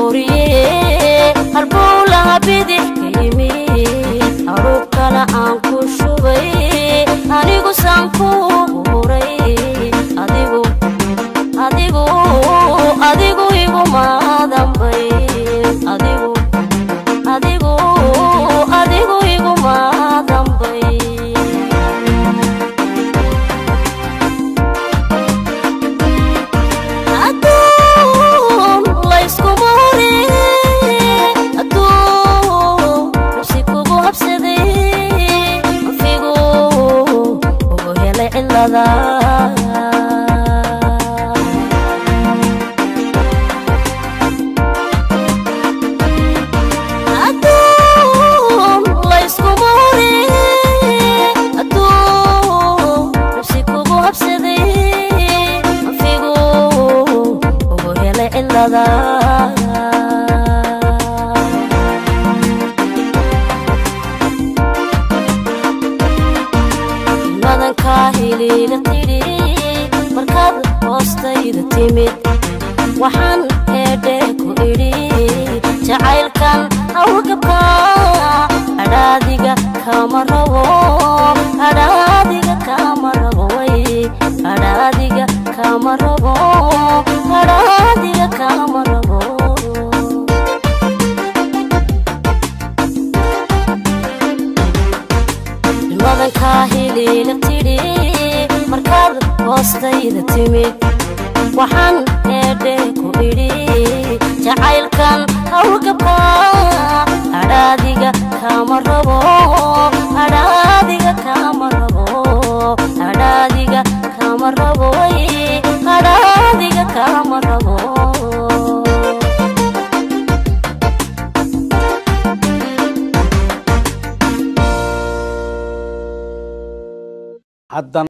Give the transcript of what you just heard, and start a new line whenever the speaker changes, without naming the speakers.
Arooriye halbowlaha bidix ka yimi aruub kale aan ku shubay anigu saan kuugu huray adigu adigu adigu igumadanbay adigu adigu adigu igumadanbay aduun layskuma hore aduun nafsi kugu habsaday anfigu ugu helay cilada aduun layskuma hore aduun nafsi kugu habsaday anfigu ugu helay cilada madankaa hiliila tidhi markaad hoostayda timid waxaan heedhee ku idhi jacaylkan hawlgabka adhaadiga kama rabo adhaadiga kama rabo way adhaadiga kama rabo adhaadiga kama rabo madankaa hiliila tidhi markaad hoostayda timid waxaan heedhee ku idhi jacaylkan hawlgabka adhaadiga kama rabo adhaadiga kama rabo adhaadiga kama rabo way adhaadiga kama rabo.
Haddana.